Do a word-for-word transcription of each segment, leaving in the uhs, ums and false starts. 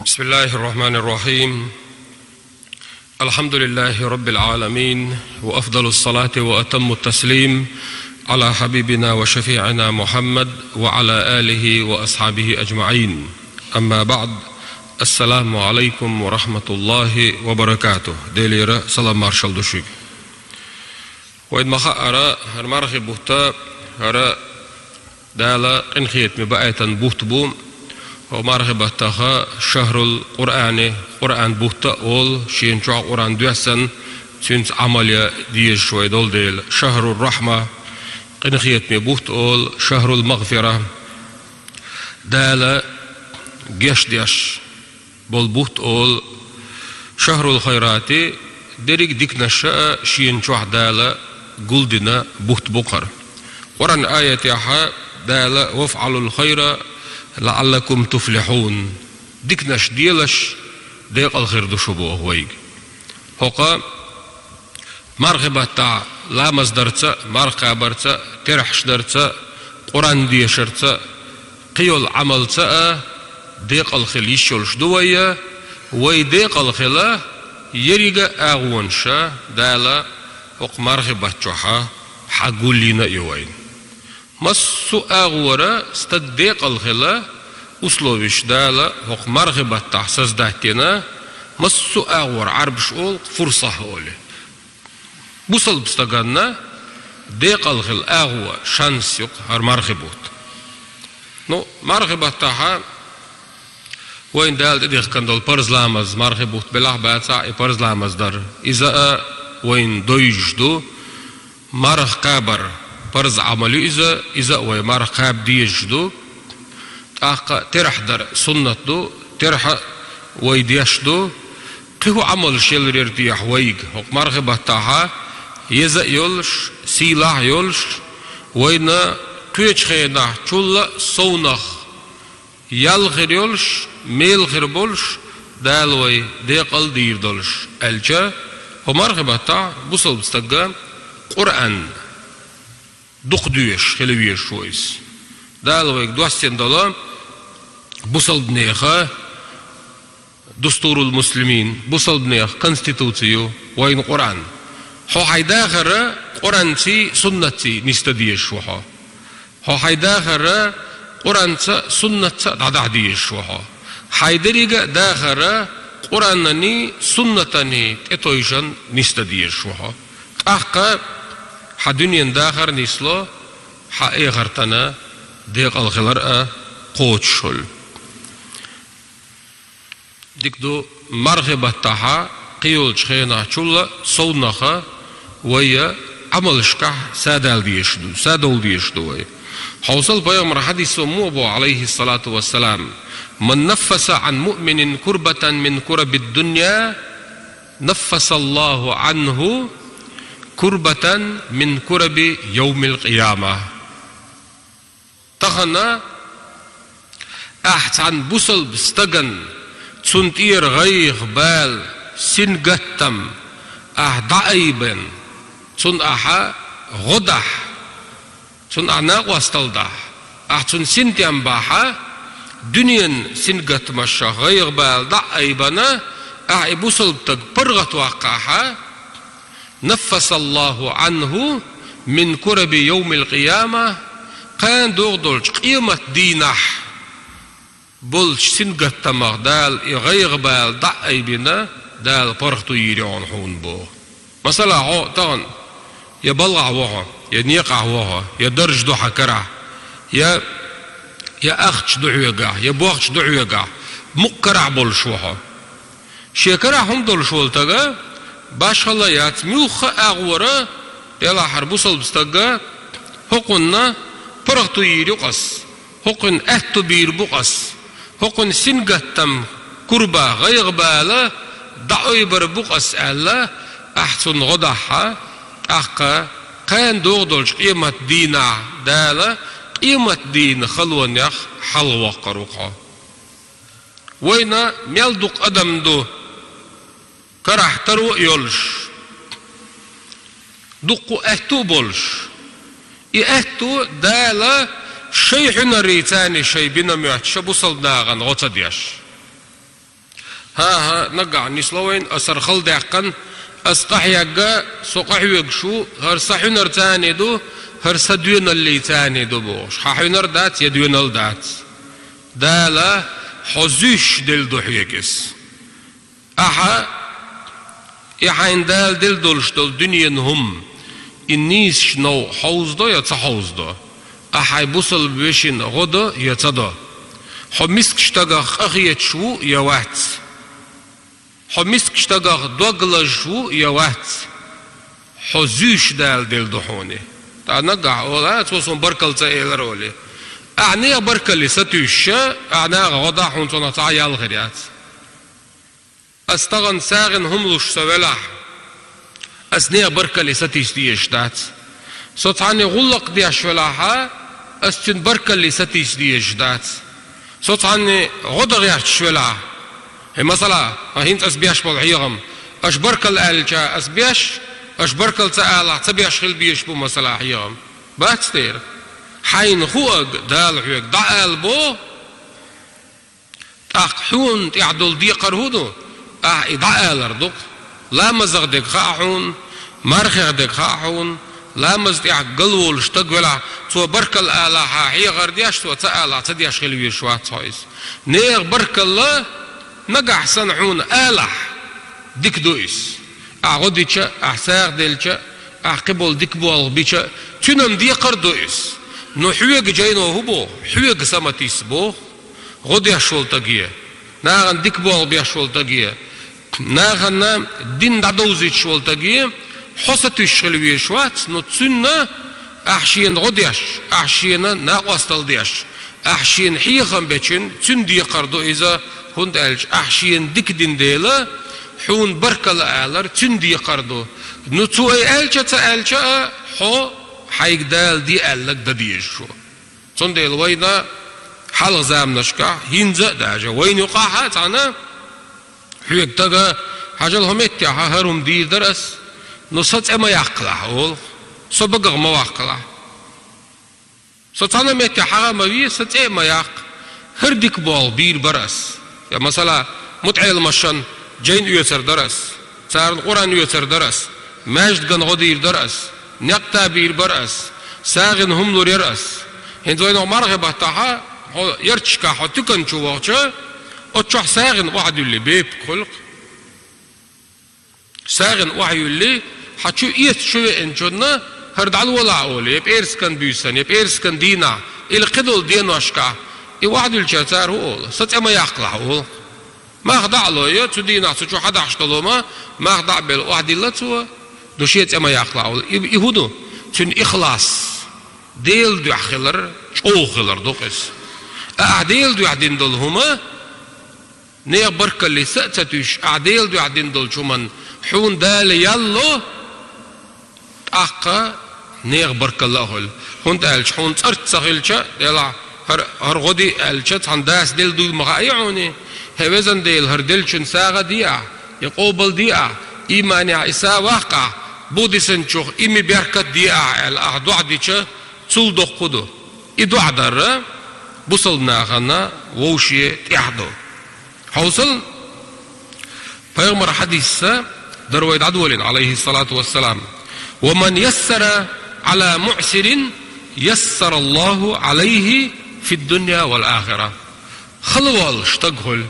بسم الله الرحمن الرحيم. الحمد لله رب العالمين، وأفضل الصلاة وأتم التسليم على حبيبنا وشفيعنا محمد وعلى آله وأصحابه أجمعين. أما بعد. السلام عليكم ورحمة الله وبركاته. Делера салам маршал ду шуьга. Вайна ма хаъара, хӀара мархий бутт, хӀара Дала къинхетаме баийтина бутт бу. ХӀокху мархий баттахь шахьрул Къуръани, Къуръан бутт а олу, шена чохь Къуръан доьссина, цуьнца Ӏамал ян дезаш вай долу дела. Шахьрур рахьма, къинхетаме бутт олу, шахьрул магфира, Дала гечдеш болу бутт олу, шахьрул хайрати, дерриг диканаш а шена чохь Дала гулдина бутт бу хӀара. Къуръан аятехь Дала: «Вафъалул хайра лаъаллакум туфлихьун». Диканаш делаш, декъала хир ду шу боху вайга. ХӀокху мархий баттахь ламаз дарца а, марха кхабарца а, терахьаш дарца а, Къуръан дешарца а, кхин йолу Ӏамалца а декъала хила йиш йолуш ду вай, вай декъала хила еррига агӀонаш Дала хӀокху мархий бутт чохь хьагулйина а ю вайна. Массо а агӀора стаг декъала хила условиш Дала хӀокху мархий баттахь создать дина, массо а агӀора, Ӏарбаша олу фурсат олий. Бусалба стаганна декъала хила агӀо, шанс ю хӀара мархий бутт. Ну, мархий баттахь вайна Дала тӀедихкина долу парз ламаз, мархий бутт белахь а бацахь а, и парз ламаз дар, иза а вайна девзаш ду. Марха кхабар парз Ӏамал ю иза, иза а вай марха кхаба дезаш ду. ТӀаккха терахь дар суннат ду, терахь а вай деш ду. Кхин хӀун Ӏамалш елла яра техьа вайга хӀокху мархий баттахь, еза а йолуш, сийлахь а йолуш, вайна кхечу хенахь чул а совнах ял хир йолуш, мел хир болуш, Дала вай декъала дийр долуш аьлча, хӀокху мархий баттахь бусалба стага Къуръан дукха доьшуш хила везаш ву иза. Дала вайга доссийна долу бусалбанеха дустурул муслимин, бусалбанех конституци ю вайна Къуръан. Хьо хьайн дахар Къуръанций, суннатций нисдан дезаш ву хьо. Хьо хьайн дахар Къуръанца а, суннатца а дӀадахьа дезаш ву хьо. Хьайн деррига а дахар Къуръананий, суннатаний тӀетевжина нисдан дезаш ву хьо. ТӀаккха хьан дуьненан дахар а нисло, хьан эхартана декъала хилар а кхочушхуьлу. Дика ду, мархий баттахь кхин йолчу хенахь чул а совнаха вай Ӏамалшкахь садала дезаш ду, садовла дезаш ду вай. Хьовсал, пайхамар хьадисо муха боху, Ӏалайхиссалату вассалам: «Ман наффаса Ӏан муъминин курбатан мин курабид дунья, наффасаллаху Ӏанху курбатан мин кураби йовмил къияма». Тахана ахь цхьана бусалба стагана, цунна тӀера гӀайгӀа-бала, сингаттам ахь дӀаайбина, цунна ахьа гӀо дахь, цунна ахь накъосталла дахь, ахь цунна синтем бахь, дуьненан сингаттамашах, гӀайгӀа-бала дӀаайбина, ахь и бусалба стаг паргӀатваккхахь, «Наффасаллаху Ӏанху мин кураби йовмил къияма», кхана догӀу долчу къемат дийнахь болчу сингаттамах Дала и гӀайгӀа-бала дӀаайбина, Дала паргӀато йийр ю хьуна боху. Масала, хьо тахана я балхахь ву хьо, я некъахь ву хьо, я дарж ду хьан карахь, я, я ахча ду хьоьгахь, я бохча ду хьоьгахь, мукъа карахь болуш ву хьо. Шен карахь хӀума долуш волу стага башхалла яц, муьлхха а агӀора, делахь хӀара бусалба стага, хӀокхунна паргӀато йийр ю-кх ас, хӀокхунна аьтто бийр бу-кх ас, хӀокхунна сингаттам, курба, гӀайгӀа-бала дӀаайбар бу-кх ас аьлла, ахь цунна гӀо дахь, тӀаккха кхана догӀу долчу къемат дийнахь Дала къемат дийнан халонех хьалхавоккхур ву-кх хьо. Вайна мел дукха адам ду, карахь таро а йолуш, дуккха аьтто а болуш. И аьтто Дала шайн хьуьнарца шайн бина моьттуш бусалба нахана гӀо ца деш. ХӀа-хӀа, нагахь нисло вайна, ас хӀара хала даьккхина, ас къахьегна, со къахьоьгуш ву, хӀара са хьуьнар цӀена ду, хӀара са доьналлий цӀена ду бохуш. Хьан хьуьнар дац, я доьналла дац. Дала хьо зуьйш делла ду хьоьга иза. Ахьа, и хьайна Дала делла долуш долу дуьненан хӀума, и нийсачу новкъа хьовзадо я ца хьовзадо? Ахьа хьайн бусалба вешина гӀо до я ца до? Хьо мискачу стагах къахеташ ву я вац? Хьо мискачу стагах дог лазаш ву я вац? Хьо зуьйш Дала делла ду хьуна. ТӀаккха нагахь олу, а, цо суна баркалла ца элира олий. Ахьа нехан баркалле сатуьйсуш, ахьа нахах гӀо дахь, хьуна цунах цхьа а ял хир яц. Ас тахана сагӀина хӀума луш со велахь, ас нехан баркалле сатийса дезаш дац. Со цхьанне гӀуллакх деш велахьа, ас цуьнан баркалле сатийса дезаш дац. Со цхьанне гӀо дан гӀерташ велахь, хӀей, масала, а, хӀинца ас беш болу хьехам, аша баркалла аьлча ас беш, аша баркалла ца алахь ца беш хила безаш бу, масала, хьехам. Бац дера. Хьайна хуург Дала хьоьга дӀаала боху, тӀаккха хьуна тӀехь долу декхар хӀун ду? Ахьа и дӀаалар ду-кх. Ламазах дерг хаьа хьуна, мархех дерг хаьа хьуна, ламаз тӀехь галволуш стаг велахь, цо баркалла алахьа хьехар деш, цо ца алахь ца деш хила везаш вац хьо иза. Нехан баркалла нагахь санна хьуна алахь, дика ду иза. Ахьа гӀо дича, ахьа сагӀа делча, ахьа кхиболу дика болх бича, цуьнан декхар ду иза. Ну хьоьга жайно хӀун боху? Хьоьга са ма тисса боху. ГӀо деш волу стаге, нахана дика болх беш волу стаге, нахана дин дӀадовзуьйтуш волу стаге хьо сатуьйсуш хила везаш вац, ну цуьнан ахьа шена гӀо деш, ахьа шена накъосталла деш, ахьа шена хьехам бечун, цуьнан декхар ду иза, хӀунда аьлча ахьа шена дика дина дела, хьуна баркалла алар цуьнан декхар ду. Ну цо и аьлча а ца аьлча а, хьо хьайга Дала де аьлларг дан дезаш ву. Цундела вайна хьалха заманашкахь, хӀинца а даже, вайна юкъахь а цхьаьна хьоьга стага: «Хьажал, хӀокху меттехь хӀара хӀума дийр дара ас, ну сан цӀе ма яккхалахь», — олу. «Со багах ма ваккхалахь. Со цхьана меттехь хьагӀ а ма ве, сан цӀе а ма яккха. ХӀара дика болх бийр бара ас». Я, масала, мутаӀеламашна жайна оьцур дара ас, царна Къуръан оьцур дара ас, маьждиган гӀо дийр дара ас, некъ табийр бара ас, сагӀина хӀума лур яра ас. ХӀинца вайна хӀокху мархи баттахь, хьо ярташкахь хьо туькан чу вахча, оцу чохь сагӀина охьадуьллий бепиг хуьлу-кх. СагӀина охьаюьллий, хьан чу эца чу веанчунна, хӀара дӀалолахь олий, я пӀераскан буьйсанна, я пӀераскан дийнахь, или кхидолу деношкахь, и охьадуьллучара цара хӀун олу? Сан цӀе ма яккхалахь олу. Мах дӀа а лой, цу дийнахь цу чу хьадахьаш долу хӀума, мах дӀа а белла, охьадилла цо, ну шен цӀе ма яккхалахь олу. И, и хӀун ду? Цуьнан ихлас, Делан дуьхьа хилар, чӀогӀа хилар ду-кх иза. Ахьа Делан дуьхьа дина долу хӀума, нехан баркаллица а ца туьйсуш, ахьа Делан дуьхьа дина долчу хӀуманна хьуна Дала ял ло, тӀаккха нехан баркалла а хуьлу. ХӀунда аьлча хьуна цӀарца ца хилча, делахь, хӀара, хӀара гӀо де аьлча, цхьана дас делла дуй ма хаьа хьуна. ХӀей, везан Дела, хӀара деллачунна сагӀа а де ахь, я къобал де ахь, ийманехь и са ваккха ахь, бу дисинчух и ми беркат де ахь аьлла, ахьа доӀа дича, цул доккха ду. И доӀа дар бусалба нахана вовше тӀехь ду. Хьовсал, пайхамар хьадисца дара вай дӀадолийна, алейхиссалату вассалам: «Ва ман яссара ала муъсирин, яссара Аллаху алейхи фид дунья вал ахира». Хала волуш стаг хуьлу.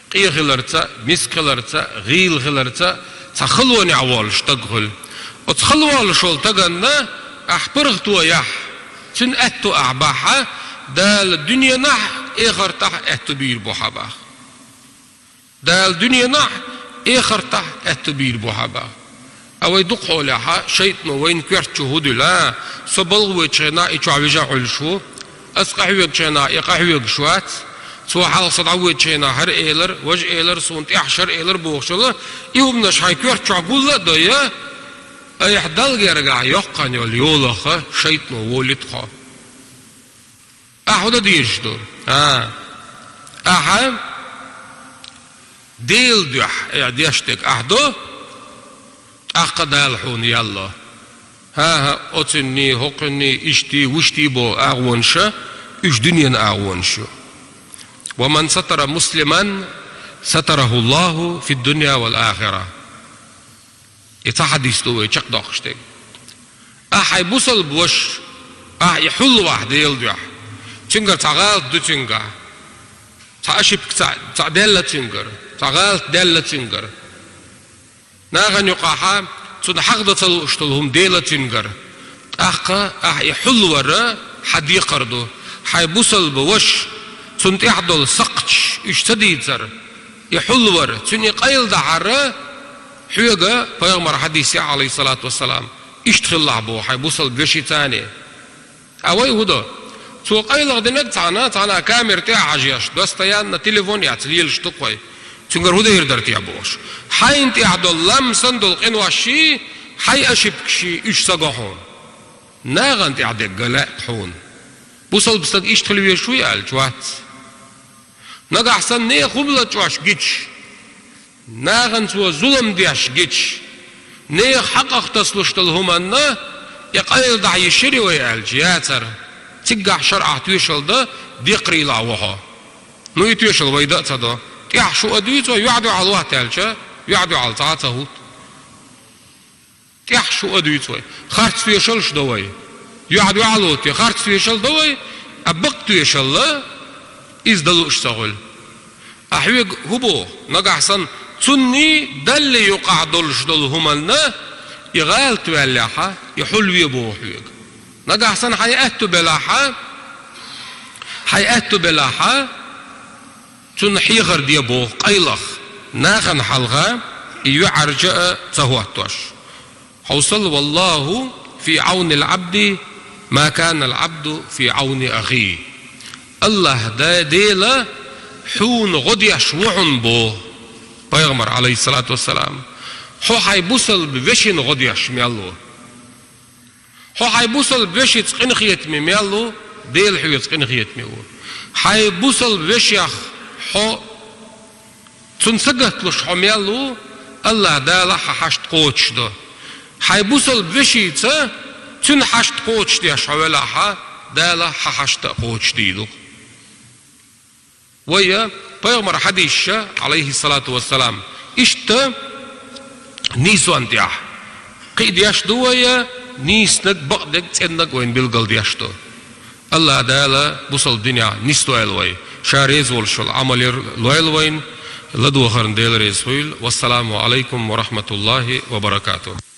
Къе хиларца, миска хиларца, гӀийла хиларца, цхьа халонехь волуш стаг хуьлу. Оцу хала волуш волу стаганна ахь паргӀато яхь, цуьнан аьтто ахь бахь, Дала дуьненахь а, эхартахь а аьтто бийр бу хьан бахь. Дала дуьненахь а, эхартахь а аьтто бийр бу хьан бахь. А вай дукха хьолехь, шайтӀано вайна коьрта чу хӀун дуьллу, а? Со балха воьдучу хенахь и чохь вижа Ӏуьллуш ву. Ас къахьоьгучу хенахь и къахьоьгуш вац. Цо хьалха со дӀавоьдучу хенахь хӀара элар, важа элар, суна тӀехь шара элар бохуш йолу, и хӀуманаш хьайн коьрта чохь гулла а дой, айхьа Далла гергахь йоккха йолу йолах шайтӀано волуьйту хьо. Ахьа хӀун дан дезаш ду? А, ахьа Делан дуьхьа, э, деш дерг ахьа до, тӀаккха Дала хьуна ял ло. ХӀан-хӀа, оцунний, хӀокхунний, ишттий, вуьштий боху агӀонаша, уьш дуьненан агӀонаш ю. «Ва ман сатара муслиман, ستره الله في الدنيا والآخرة. И цхьа хьадис ду вай чакхдоаккхаш дерг. Ахь хьай бусалба ваша, ахь и хьулвахь Делан дуьхьа. Цуьнгара цхьа гӀалат ду цуьнгахь. Цхьа ошибка цхьа, цхьа даьлла цуьнгара, цхьа гӀалат даьлла цуьнгара. Нахана юкъахь цунна хьагӀ дан ца лууш долу хӀума делла цуьнгара. ТӀаккха ахь и хьулвар хьан декхар ду. Хьай бусалба ваша, цунна тӀехь долу сакхташ уьш ца дийцар. И хьулвар, цуьнан и къайладахьар хьоьга пайхамара хьадис ю, Ӏалайхиссалату вассалам, иштта хилалахь боху хьай бусалба вешица а. Ткъа вай хӀун до? Цо къайлаха динарг цхьана, цхьана камера тӀехь а хьажош, достоянно телефон эцна лелаш ду-кх вай. Цуьнгара хӀун дийр дара те бохуш. Хьайна тӀехь долу лам санна долу къинош хьай ошибкаш уьш ца го хьуна. Нахана тӀехь дерг ган лаьа хьуна. Бусалба стаг иштта хила везаш вуй аьлча, вац. Нагахь санна нехан хӀума лачкъош гича, нахана цо зулам деш гича, нехан хьакъах тасалуш долу хӀуманна и къайладахь йиш йирий вай аьлча, яцара. Циггахь шарӀахь тоьшалла дан декхарийлахь ву хьо. Ну, и тоьшалла вай дан а ца до. ТӀехь шу а дуьйцу вай, юьхь-дуьхьал ватта аьлча, юьхь-дуьхьал цхьа а ца хӀутту. ТӀехь шу а дуьйцу вай. Харц тоьшаллаш до вай. Юьхь-дуьхьал ву те, харц тоьшалла до вай, а бакъ тоьшалла иза дан лууш ца хуьлу. Ахь хьоьга хӀун боху? Нагахь санна цунний Даллий юкъахь долуш долу хӀуманна и гӀалат ваьллехьа, и хьулве боху хьоьга. Нагахь санна хьайн аьтту белахьа, хьайн аьтту белахьа, цунна хьехар де боху къайлаха, нахана хьалха и юьхьӀаьржа а ца хӀоттош. Хьовсал, والله في عون العبد ما كان العبد في عون أخيه. АллахӀ да-, Дела хьуна гӀо деш ву хьуна боху пайхамара, Ӏалайхиссалату вассалам. Хьо хьайн бусалба вешина гӀо деш мел ву. Хьо хьайн бусалба вешица къинхетаме мел ву, Дела хьоьца къинхетаме ву. Хьайн бусалба вешех хьо цунна сагатдеш хьо мел ву, АллахӀ Дала хьан хьашт кхочушдо. Хьайн бусалба вешица цуьнан хьашт кхочушдеш хьо велахьа, Дала хьан хьашт а кхочушдийр ду-кх. Вай пайхамара хьадисаш, Ӏалайхиссалату вассалам, иштта нийсонна тӀехь кхиадеш ду вай, нийсаниг, бакъдерг, цӀенниг вайна билгалдеш ду. АллахӀ Дала бусалба динехь нисдойла вай. Ша реза волуш йолу Ӏамал яр лойла вайна. ЛадогӀарна Дела реза хуьлда. والسلام عليكم ورحمة الله وبركاته.